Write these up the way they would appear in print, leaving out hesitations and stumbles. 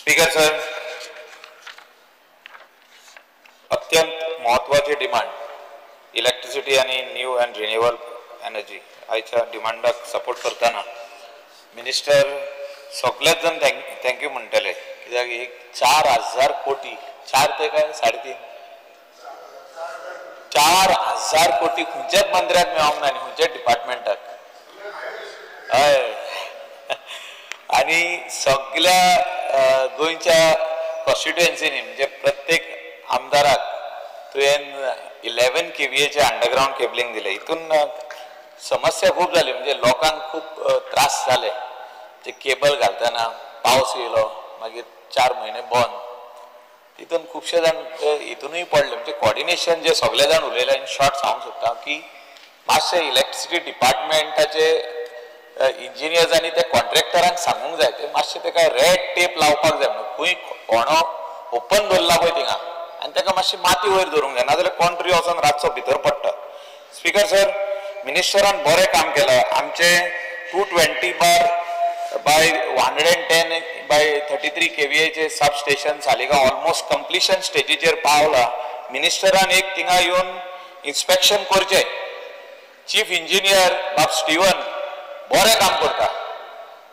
Speaker sir, अत्यंत महत्वाची demand electricity आणि न्यू अँड रिन्युएबल एनर्जी आयच्या डिमांडाक सपोर्ट करतना मिनिस्टर सगळेच जण thank you म्हणटले, कित्याक एक 4,000 कोटी, 4 ते काय 3.5 4,000 कोटी खंयच्याच मंत्र्याक मेळोंक ना आनी खंयच्याच डिपार्टमेंटाक. हय, आनी सगळ्या गोंयच्या कॉन्स्टिट्युएन्सीनी म्हणजे प्रत्येक आमदाराक तुवें 11 केव्हीएचे अंडरग्रावंड केबलिंग दिलें. हितून समस्या खूब जाली, म्हणजे लोकांक खूब त्रास जाले. ते केबल घालतना पावस येयलो, मागीर 4 म्हयने बंद, तितून खुबशे जाण हितूनय पडले. म्हणजे कॉर्डिनेशन जे सगळे जाण उलयले, इन शॉर्ट सांगूंक सोदता की मातशें इलेक्ट्रिसिटी डिपार्टमेंटाचे इंजिनियर्सांनी ते कॉन्ट्रॅक्टरांक सांगूंक जाय, ते मातशें तेका रेड टेप लावपाक जाय, म्हणून खंय कोणो ओपन दवरला पळय थिंगा आनी तेका मातशी माती वयर धरूंक जाय, नाजाल्यार कोण तरी वचोन रातचो भितर पडटा. स्पीकर सर, मिनिस्टरान बरें काम केलां. आमचे 220 बाय 110 बाय 33 केव्हीएचे substation Saligao almost completion स्टेजीचेर पावला. मिनिस्टरान एक थिंगा येवन इन्स्पेक्शन करचें. चीफ इंजिनियर बाब स्टीवन बरें काम करता.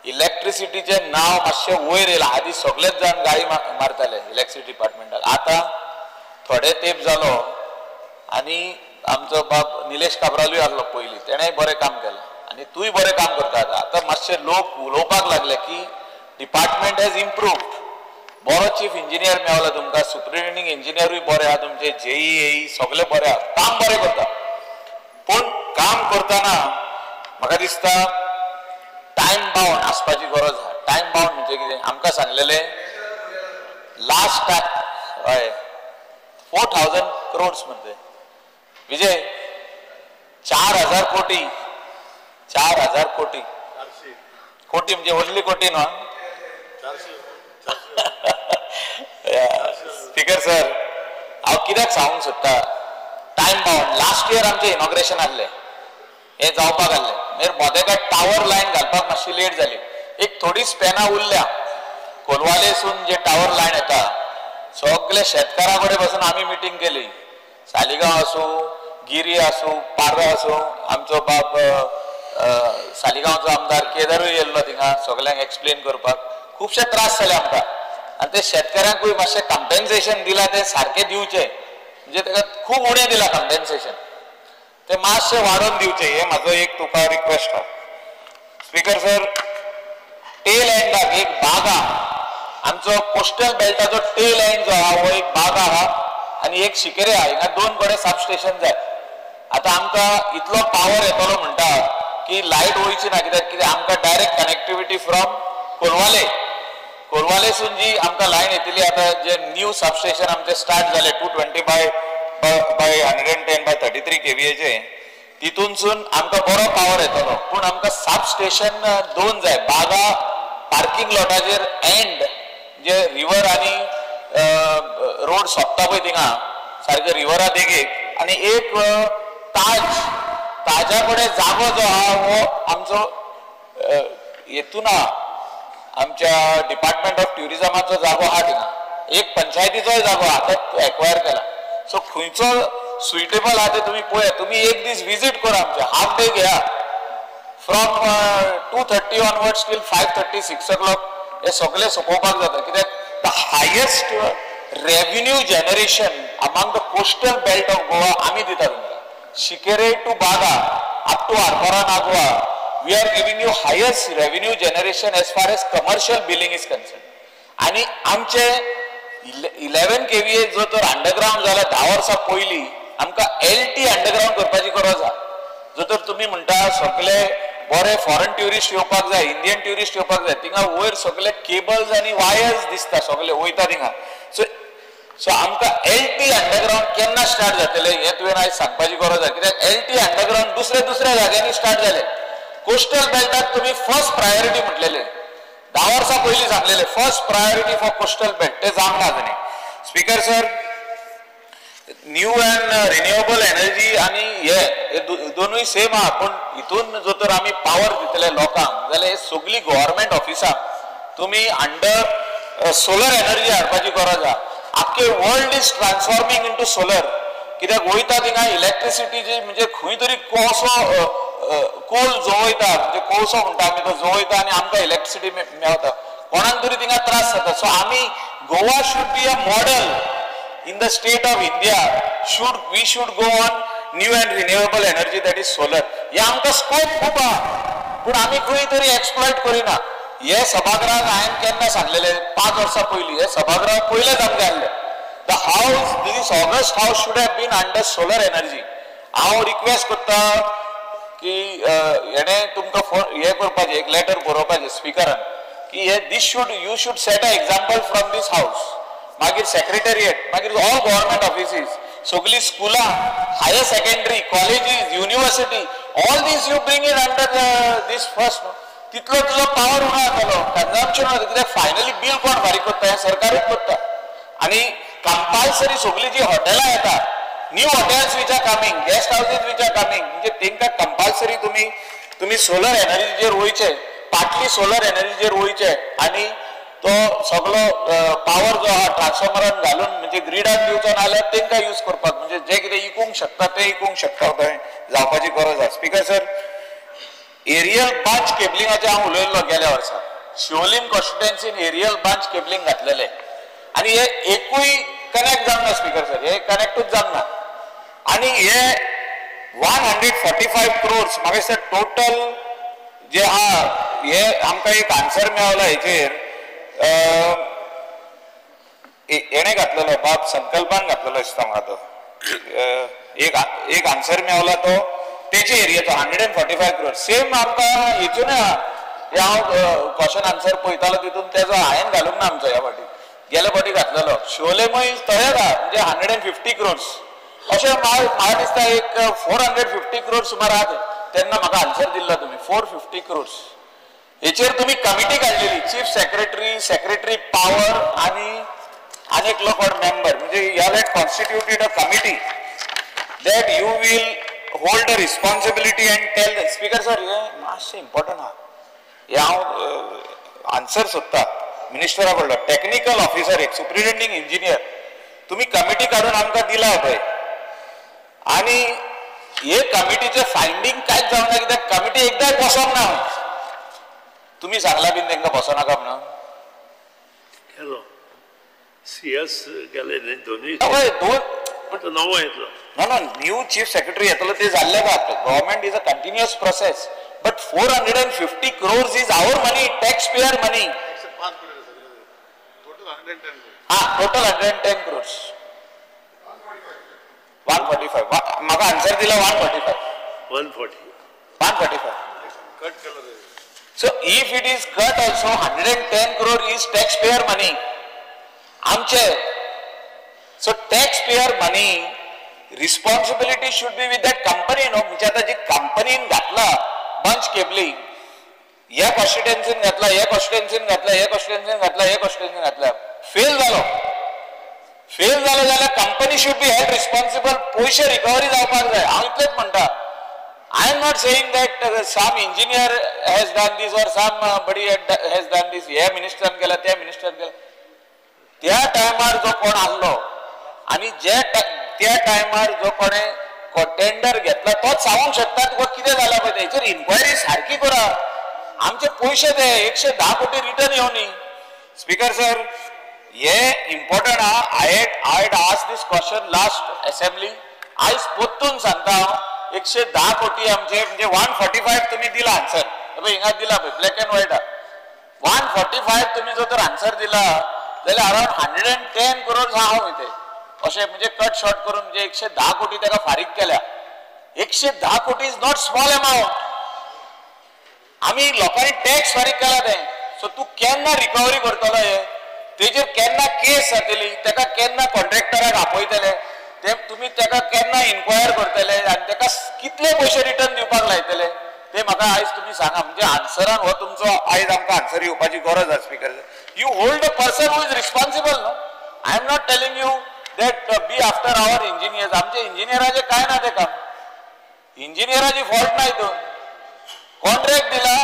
इलेक्ट्रिसिटीचें नांव मातशें वयर येयलां. आदी सगळेच जाण गाळी मारताले इलेक्ट्रिसिटी डिपार्टमेंटाक, आतां थोडे तेंप जालो आनी आमचो बाब निलेश काब्रालूय आसलो पयलीं, तेणेय बरें काम केलां आनी तूंय बरें काम करता. आतां आतां मातशे लोक उलोवपाक लागले की डिपार्टमेंट हॅज इम्प्रूव्ड. बरो चीफ इंजिनियर मेवला तुमकां, सुप्रिटेंडिंग इंजिनियरूय बरे आहा तुमचे, जेई एई सगळे बरे आहा, काम बरें करता. पूण काम करतना म्हाका दिसता टायम बाउंड आसपाची गरज आहा. टायम बाउंड म्हणजे कितें, आमकां सांगलेलें लास्ट टायम हय 4,000 क्रोड्स म्हणते विजय, 4,000 कोटी, 4,000 कोटी, कोटी म्हणजे ओनली कोटी न्हू. स्पीकर सर, हांव कित्याक सांगूंक सोदता, टायम बाउंड. लास्ट इयर आमचें इनॉग्रेशन आसलें, हें जावपाक आसलें, मागीर मोदेकार टावर लायन घालपाक मातशी लेट जाली. एक थोडी स्पेनां उरल्या. कोलवालेसून जे टावर लायन येता सगळे शेतकारां कडेन बसून आमी मिटींग केली. सालिगांव आसूं, गिरी आसूं, पार्रा आसूं, आमचो बाब सालिगांवचो आमदार केदारूय येयल्लो थिंगा सगळ्यांक एक्सप्लेन करपाक. खुबशे त्रास जाले आमकां आनी ते शेतकारांकूय मातशें कंपेन्सेशन दिलां तें सारकें दिवचें, म्हणजे ताका खूब उणें दिलां कंपेन्सेशन, ते मातशें वाडोवन दिवचें, हें म्हाजो एक तुका रिक्वेस्ट आहा. स्पीकर सर, टेल एंडाक एक बागा, आमचो कोस्टल बेल्टाचो टेल एंड जो आहा हो एक बागा आहा आनी एक शिकेरे आहा, हिंगा 2 कडेन सब स्टेशन जाय. आतां आमकां इतलो पावर येतलो म्हणटा की लायट वयची ना, कित्याक कितें आमकां डायरेक्ट कनेक्टिविटी फ्रॉम कोलवाले, कोलवालेसून जी आमकां लायन येतली. आतां जे न्यू सब स्टेशन आमचें स्टार्ट जालें 220 बाय 110 बाय 33 केव्हीएचे, तितूनसून आमकां बरो पावर येतलो. पूण आमकां सब स्टेशन 2 जाय, बागा पार्किंग लॉटाचेर एंड जे रिवर आनी रोड सोंपता पळय थिंगा सारके रिवरा देगेक, आनी एक ताज, ताज्या कडेन जागो जो आहा हो आमचो हेतून आहा, आमच्या डिपार्टमेंट ऑफ ट्युरिजमाचो जागो आहा थिंगा, एक पंचायतीचोय जागो आहा, आतां एक्वायर केला. सो खंयचो सुइटेबल आहा ते तुमी पळया. तुमी एक दीस विजीट करा, आमचे हाफ डे घेया, फ्रॉम 2:30 ऑनवर्ड्स टील 5:30 6 o'clock हे सगळे सोंपोवपाक जाता. कित्याक the highest revenue generation among the coastal belt of Goa आमी दिता तुमकां. Shinkeri to Baga up to Arpora Nagua, we are giving you highest revenue generation as far as commercial billing is concern. आनी आमचे 11 kVA जो तर underground जाला 10 वर्सां पयलीं, आमकां एल टी अंडरग्रावंड करपाची गरज आहा. जो तर तुमी म्हणटा सगळे बरे फॉरेन ट्युरिस्ट येवपाक जाय, इंडियन ट्युरिस्ट येवपाक जाय, थिंगा वयर सगळे केबल्स आनी वायर्स दिसता सगळे वयता थिंगा. सो सो आमकां एल टी अंडरग्रावंड केन्ना स्टार्ट जातलें हें तुवें आयज सांगपाची गरज आहा. कित्याक एल टी अंडरग्रावंड दुसऱ्या दुसऱ्या जाग्यांनी स्टार्ट जालें. कोस्टल बेल्टाक तुमी फर्स्ट प्रायोरिटी म्हटलेलें, 10 वर्सां पयलीं सांगलेलें first priority for coastal belt, तें जावंक ना अजून. Speaker sir, new and renewable energy आनी हे दोनूय सेम आहा, पूण हितून जो तर आमी पावर दितले लोकांक जाल्यार हे सगळीं गव्हर्मेंट ऑफिसां तुमी अंडर सोलर एनर्जी हाडपाची गरज आहा. आख्खे world is transforming into solar. कित्याक वयता थिंगा इलेक्ट्रिसिटीची म्हणजे खंय तरी कोळसो कोल जोवयता, म्हणजे कोळसो म्हणटा आमी, तो जोवयता आनी आमकां इलेक्ट्रिसिटी मेळता. कोणाक तरी थिंगा त्रास जाता. सो आमी Goa should be a model in the state of India. Should we should go on new and renewable energy, that is solar. हे आमकां स्कोप खूब आहा, पूण आमी खंय तरी एक्सप्लॉयट करिना. हे सभागृहाक हांवें केन्ना सांगलेलें, 5 वर्सां पयलीं हे सभागृहाक पयलेंच आमकां आसलें. The house, this august house should have been under solar energy. हांव रिक्वेस्ट करता की हेणे तुमकां फोन हे करपाचें, एक लेटर बरोवपाचें स्पिकरान की हे this should, you should set a example from this house. मागीर सेक्रेटेरिएट, मागीर ऑल गव्हर्मेंट ऑफिसीस, सगळीं स्कुलां, higher secondary, colleges, university, all these you bring it under this first. तितलो तुजो पावर उणो जातलो, कन्जम्पशन उणो जातलो. कित्याक फायनली बील कोण फारीक करता, हें सरकारूच करता. आनी कंपल्सरी सगळीं जी हॉटेलां येता, new hotels which are coming, guest houses which are coming, म्हणजे तेंकां कंपल्सरी तुमी तुमी सोलर एनर्जीचेर वयचे, पार्टली सोलर एनर्जीचेर वयचे आनी तो सगळो पावर जो आहा ट्रान्सफॉर्मरान घालून म्हणजे ग्रिडान दिवचो ना जाल्यार तेंकां यूज करपाक, म्हणजे जे कितें इकूंक शकता ते इकूंक शकता थंय जावपाची गरज आसा. स्पीकर सर, एरियल बांच केबलिंगाचेर हांव उलयल्लो गेल्या वर्सा. शिवोलीम कॉन्स्टिट्युएन्सीन एरियल बांच केबलिंग घातलेलें आनी हे एकूय कनेक्ट जावंक ना. स्पीकर सर, हे कनेक्टूच जावंक ना. आनी हे 145 क्रोर्स म्हाका दिसता टोटल जे आहा, हे आमकां एक आन्सर मेळ्ळो हेचेर. हेणें घातलेलो बाब संकल्पान घातलेलो दिसता म्हाका तो एक आन्सर मेळ्ळो तो तेचे एरियाचो 145 क्रोर्स. सेम आमकां हेचून आहा. हे हांव क्वेश्चन आन्सर पळयतालो तितून तेजो हांवें घालूंक ना आमचो ह्या फावटी, गेले फावटी घातलेलो. शिवोलेमूय तहेच आहा, म्हणजे 150 क्रोर्स अशें म्हाका दिसता एक 450 क्रोर्स सुमार आहा ते. तेन्ना म्हाका आन्सर दिल्लो तुमी 450 क्रोर्स. हेचेर तुमी कमिटी काडलेली, चीफ सेक्रेटरी, सेक्रेटरी पावर आनी आनी एकलो कोण मेंबर, म्हणजे you have constituted a committee that you will hold a responsibility and tell. Speaker sir, हे मातशें इम्पॉर्टंट आहा. हे हांव आन्सर सोदता मिनिस्टरा कडलो. टॅक्निकल ऑफिसर एक सुप्रिटेंडींग इंजिनियर तुमी कमिटी काडून आमकां दिला पळय, आनी हे कमिटीचे फायंडींग कांयच जावंक ना, कित्याक कमिटी एकदांय बसोंक ना. तुमी सांगला बीन तांकां बसोनाका म्हणून केलो सीएस गेले दोनूय, हय दोन नवो येतलो. ना ना, न्यू चीफ सेक्रेटरी येतलो ते जाल्ले का. Government is a continuous process, but 450 crores is our money, tax payer money. हा टोटल 110 क्रोर्स, 145. म्हाका आन्सर दिला 145, 145. कट केलो. So if it is cut also, 110 crore is taxpayer money. आमचे. So taxpayer money, responsibility should be with that company, no? म्हणजे आता जी कंपनीन घातला बंच केबलिंग, ह्या कॉन्स्टिट्युएन्सीन घातला, ह्या कॉन्स्टिट्युएन्सीन घातला, ह्या कॉन्स्टिट्युएन्सीन घातला, ह्या कॉन्स्टिट्युएन्सीन घातला, फेल जालो. फेल जालो जाल्यार company should be held responsible. पयशे रिकवरी जावपाक जाय. हांव इतलेंच म्हणटा. I am not saying that some engineer has done this or somebody has done this. हे मिनिस्टरान केला, त्या मिनिस्टरान केला. त्या टायमार जो कोण आसलो आनी जे त्या टायमार जो कोणे टेंडर घेतला तोच सांगूंक शकता तुका कितें जालां पळय. तेचेर इन्क्वायरी सारकी करा. आमचे पयशे ते 110 कोटी रिटर्न येवनी. स्पीकर सर, हे इम्पॉर्टंट आहा. I had asked this question last assembly. आयज परतून सांगता हांव, 110 कोटी आमचे, म्हणजे 145 तुमी दिला आन्सर, पळय हिंगा दिला पळय ब्लॅक अँड व्हायट आहा. 145 तुमी जर तर आन्सर दिला जाल्यार अरावंड 110 क्रोर्स आहा खंय ते. अशें म्हणजे कट शॉर्ट करून म्हणजे 110 कोटी ताका फारीक केल्या. 110 कोटी is not small amount. आमी लोकांनी टॅक्स फारीक केला तें. सो तूं केन्ना रिकवरी करतलो हे, तेजेर केन्ना केस जातली, ताका केन्ना कॉन्ट्रॅक्टराक आपयतले, ते तुमी ताका केन्ना इन्क्वायर करतले आनी ताका कितले पयशे रिटर्न दिवपाक लायतले ते म्हाका आयज तुमी सांगा. म्हणजे आन्सरान हो तुमचो आयज आमकां आन्सर येवपाची गरज आसा. Speaker, you hold a person who is responsible न्हू. I am not telling you that be after our engineers. आमचे इंजिनियराचे काय ना ते काम, इंजिनियराची फॉल्ट ना हितून. कॉन्ट्रॅक्ट दिला,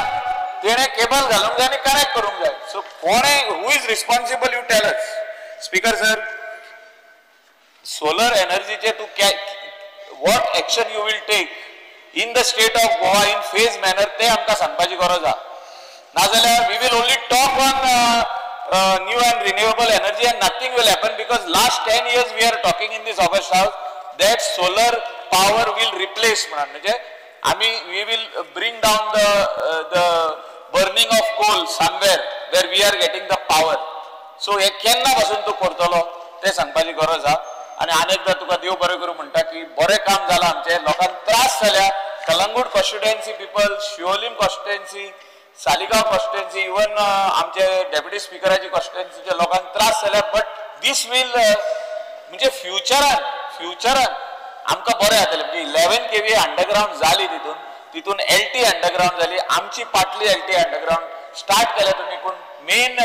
तेणे केबल घालूंक जाय आनी कनेक्ट करूंक जाय. सो कोणे, who is responsible, you tell us. Speaker sir, solar एनर्जीचे तूं what action you will take in the state of Goa in phase manner ते आमकां सांगपाची गरज आहा. नाजाल्यार we will only talk on new and renewable energy and nothing will happen, because last 10 years we are talking in this august house that solar power will replace म्हणून, म्हणजे आमी we will bring down the burning of coal somewhere where we are getting the power. So हे केन्ना पासून तूं करतलो तें सांगपाची गरज आहा. आनी आनी एकदां तुका देव बरें करूं म्हणटा की बरें काम जालां आमचें, लोकांक त्रास जाल्या. Calangute constituency people, Siolim constituency, Saligao constituency, even आमचे डेप्युटी स्पिकराची कॉन्स्टिट्युएन्सीच्या लोकांक त्रास जाल्या. बट these will म्हणजे फ्युचरान आमकां बरें जातलें. म्हणजे 11 kV underground जाली, तितून एल टी अंडरग्रावंड जाली, आमची पाटली एल टी अंडरग्रावंड स्टार्ट केल्या तुमी, पूण मेन